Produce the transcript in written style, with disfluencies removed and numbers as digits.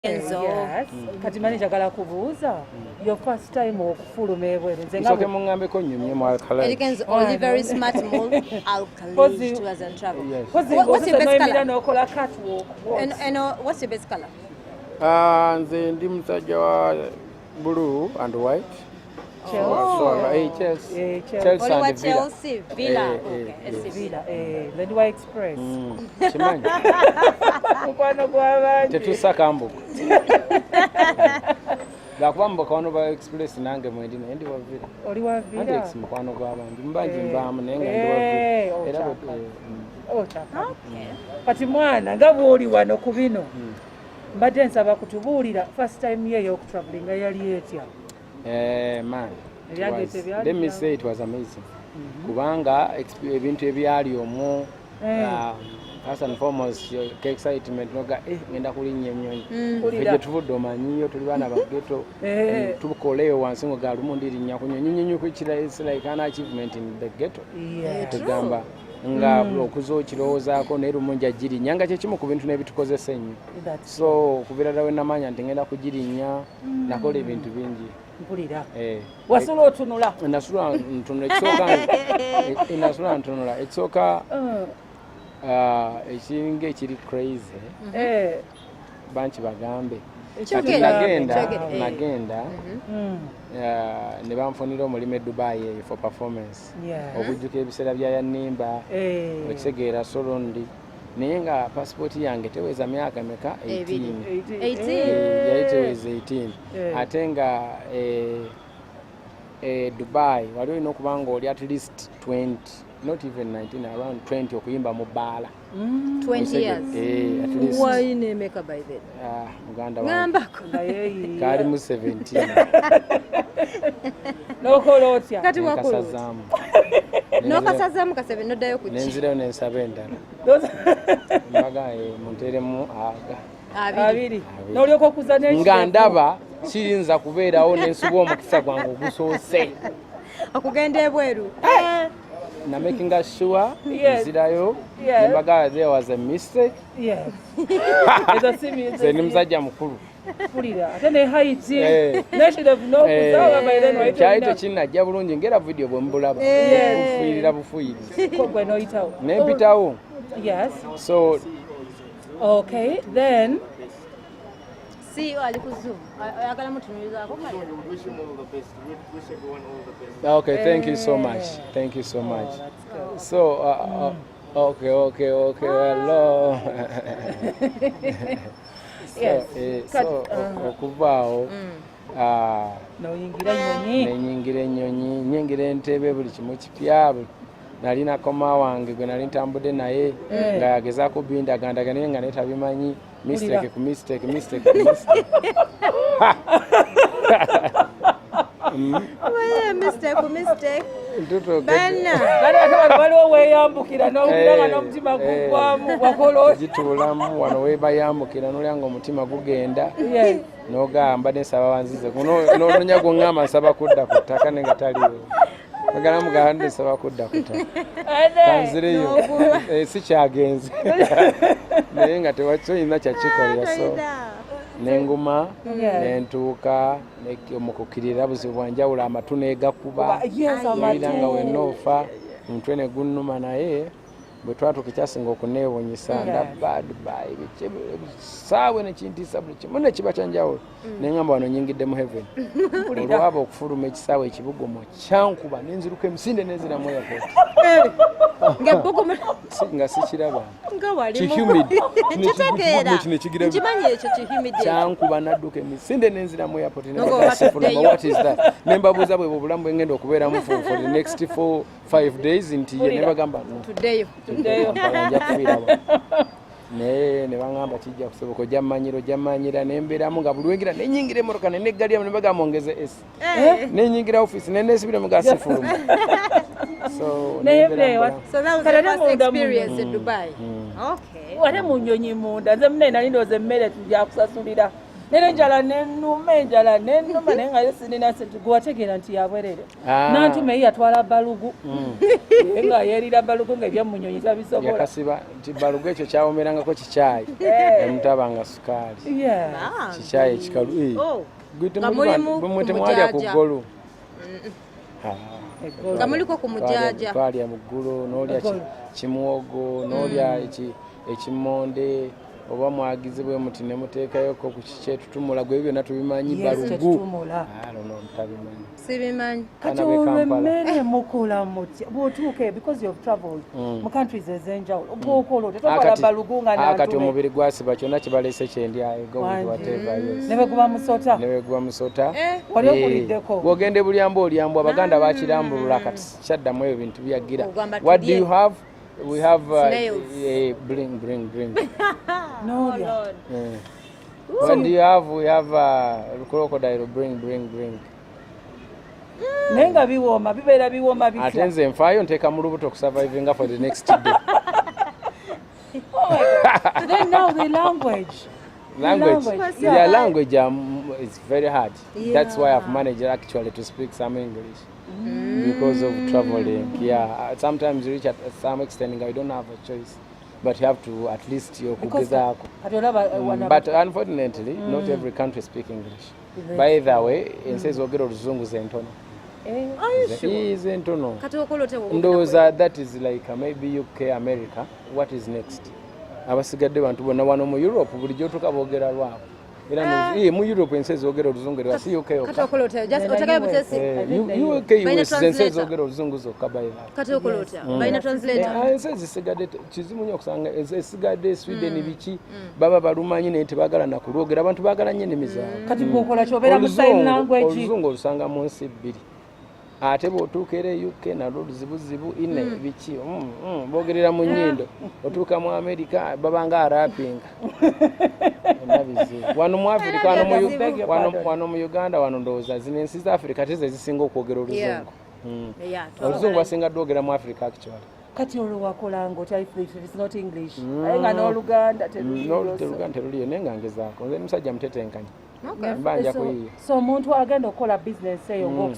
Kenzo. Yes. Kati mani njagala kubuuza, your first time okufuluma ebweru, nze nga Nsooke muŋŋambeko nnyumye mu Eddie Alkalaj. Kenzo, only very smart move. Alkalij Tours and Travel. Yes. Kozi What's your best ng'onoyimirira color? n'okola catwalk, what? And what's your best color? Ah, nze ndi musajja wa blue and white. Chelsea. So, Chelsea. Eh, Chelsea. Chelsea Oli wa and Villa. Chelsea, Villa. Eh, Okay, eh, SC yes. Villa. Villa, eh, nze ndi wa Express. Kimanyi Mukwano gw'abangi. Tetussa kambuka lwakuba mukwano ba Express nange mwendi, naye ndi wa Villa. Oli wa Anti Villa? ex mukwano gw'abangi mubangi Eh. mbaamu, naye nga ndi wa Eh, Villa era okyaka. bwe- Okyaka. Okay. Kati mwana, nga bw'oli wano ku bino, mbadde nsaba kutubuulira first time ye ey'okutravelinga yali etya? Eh, man, it Ebyange tebyali let me byangu. say it was amazing, kubanga ebintu ebyali omwo, first and foremost, ke excitement noga ngenda kulinnya ennyonyi. Ffe Mpulira. gye tuvudde omanyiyo tuli baana ba ghetto. Tukola eyo wansi ngo galumu ndirinnya ku nyonyi nyonyi kukira, it's like an achievement in the ghetto. Tugamba nga okuza okirowoozaako, naye lumu nja girinnya, nga kyekimu ku bintu n'ebitukozesa ennyo. So okuviira ddala we namanya nti ngenda kugirinnya, nakola ebintu bingi. Mpulira. Eh. Wasula otunula? Nasula ntunula. Ekisooka, nasula ntunula. Ekisooka, ekiringa ekiri crazy, banki bagambe kati Kyogere, nagenda kyogere, eh. nagenda ne banfunira omulimu e Dubai eyo for performance, okujjuka ebiseera bya yanimba, okitegeera? Solondi, naye nga pasipooti yange teweza myaka meka? Ebiri. 18. 18. Eh, yali teweza 18. Eh. Ate nga Dubai wali olina okuba nga oli at least 20, not even 19, around 20 okuyimba mu bbaala. 20 years. Eh, at least. Walina emeka by then? Ah, muganda wange. Ngambako. Nga yeeyiiya. Kaali mu 17. N'okola otya? Kati wakola otya? Nenkasazaamu. N'okasazaamu kasebe, n'oddayo ku ki? Nenzirayo nensaba endala, mbaga munteremu aga Abiri. Abiri. N'olyoka okuza n'ekirevu. Nga ndaba kiyinza kubeerawo nensuba omukisa gwange ogusoose okugenda ebweru. Na makinga sure nzirayo, nembaga there was a mistake. Ezo si Nze ndi musajja mukulu. Mpulira. Ate ne height. Eh. N'ekirevu n'okuza by then wali Kyali tolina- tekinnajja bulungi, ngera vidiyo bwe mubulaba, bufuyirira bufuyirizi. Ko gwe n'oyitawo. Nempitawo. So Okay, then CEO ali ku Zoom. Oyagala mutunulizaako kale. We wish him all the best. We wish everyone all the best. Okay, thank you so much, thank you so much. So okay, hello. So, so okuvaawo, N'oyingira ennyonyi. Nenyingira ennyonyi, nyingira entebe, buli kimu kipya. Nali nakoma wange gwe nali ntambudde naye nga yagezaako bindagandaga, naye nga naye tabimanyi. Mistake ku mistake, mistake ku mistake. Oye, mistake ku mistake. Ntutuuke Bana. Bali ate wano waliwo weeyambukira n'owulira nga Eh, n'omutima eh. gugwamu, wakola otya? Gituulamu wano webayambukira nolya nga omutima gugenda, nogamba nensaba banzize, nononya gwoŋŋamba nsaba kudda ku ttaka, naye nga taliwo. Agala mugamba nsaba kudda ku ttaka, kanzireyo. Eh, si kyagenze, naye nga tewakyoyina kyakikolera, so nenguma nentuuka mukukkirira buzibu bwanjawulo, amatu negakuba, owulira nga wenna ofa, omutwe ne gunnuma. Naye bwe twatuuka, ekyasinga okuneewunyisa, ndaba Dubai saawe nekintiisa, buli kimu nekiba kyanjawulo, neŋŋamba wano nyingidde mu heaven. Olwaba okufuluma ekisaawe, ekibugumu kyankuba, nenziruka emisinde nenzira mu airport. Ng'ebbugumu Nga sikiraba. Nga wali Kihumid. Nkitegeera. Kino ekigira Nkimanyi ekyo kihumid ekyo. Kyankuba, nadduka emisinde nenzira mu airport. N'ogoba Sifuluma. batuddeyo. What is that? Nembabuuza, bwe obulamu bwengenda okubeeramu for the next 4, 5 days nti ye nebagamba no. Tuddeyo. Tuddeyo. Kampala nja kufiirawo, naye ne baŋŋamba kijja kusoboka, ojja mmanyira, ojja mmanyira. Nembeeramu nga buli wengira nenyingira emmotoka neneggaliramu, ne bagamba ongeze esi, nenyingira ofiisi nenesibira mu gasifuluma, so Naye nembeera mbe, mu bulamu. So that was Kale your ate first munda mu- experience in Dubai. Okay. Ate mu nnyonyi munda, nze munaye nali ndowooza emmere tujja kusasulira. Era enjala nenuma, enjala nenuma, naye nga yo sinina sente. Gwe wategeera nti yabwerere. Ah. Nantume ye yatwala balugu. Ye nga yeerira balugu nga ebyamunyonyi tabisobola. Yakasiba nti balugu ekyo kyawomerangako kikyayi, emutabanga sukaali. Yeah. Kikyayi ekikalu, eh. Oh. Gwe Nga mulimu mwe ku temwalya ku mujaaja. ggolo? Eggolo. Nga muliko ku mujaaja. Twalya mu ggulo, n'olya Eggolo. kimuwogo, n'olya ekimonde oba mwagizi bwe muti ne muteekayoko ku kikyetutumula. Gwe ebyo byonna tubimanyi. Yes, Balugu. kyetutumula. Ah, no, tabimanyi. Sibimanyi. Kati Abaana b'e olwo Kampala. emmere mukola mutya bw'otuuka, because you've traveled mu countries ez'enjawulo? Bw'okola otya? Tokola balugu nga Ah, kati Nantume? omubiri gwasiba kyonna kibalese kyendyayo, go with Wangi. whatever, yes. Ne bwe guba musota? Ne bwe guba musota. Eh. Wali Eh, okuliddeko? bw'ogenda ebulyambo olyambwa. Abaganda bakirambulula, kati kyaddamu ebyo bintu byagira. Ogamba What do tulye. you have? We have Snails. Bring, bring, bring. N'olya? Eh. What do you have? We have crocodile. Bring, bring, bring. Naye nga biwooma, bibeera biwooma Ate bitya? nze nfaayo, nteeka mu lubuto okusurvivinga for the next day. Then now the language. The Language. language, Yeah, yeah. language is very hard. That's why I've managed actually to speak some English because of traveling. Yeah, sometimes you reach at some extent you don't have a choice, but you have to at least Because okugezaako. kati olaba wano But unfortunately, not every country speak English. By the way, ensi ezogera oluzungu zentono. Eh, Are you sure? Zentono. Kati okola otya bw'oba Ndowooza that is like maybe UK, America. What is next? Abasigadde bantu bonna wano mu Europe bulijjo otuuka boogera lwabwe. Era mu Europe ensi ezogera oluzungu era si UK Kati yokka. okola otya? Just Nena otekayo US. butesi. Eh, I think the UK, Balina US zensi translator. ezogera oluzungu zokka by the way. Kati okola otya? Balina translator. Eh, ensi ezisigadde kizibu nnyo okusanga ezisigadde, Sweden biki, baba balumanyi naye tebaagala nakulwogera. Abantu baagala nnyo ennimi zaabwe. Kati gwokola kyobeera mu sign language. Oluzungu olusanga mu nsi bbiri, ate bw'otuuka era e UK nalwo luzibuzibu ine biki, boogerera mu nnyindo. Otuuka mu America babanga arapinga, byonna bizibu. Wano mu Africa, wano mu Bizibu. Beg your pardon. wano mu Uganda, wano ndowooza zino ensi za Africa ate ze zisinga okwogera oluzungu. Yeah. Oluzungu basinga dwogera mu Africa actually. Kati olwo wakolanga otya if it's not English, naye nga n'Oluganda teruliyo? Oluganda teruliyo, naye nga ngezaako. Nze musajja mutetenkanya. Okay. Mba nja kuyiiya. So omuntu agenda okukola bizinesi eyo ng'okusoma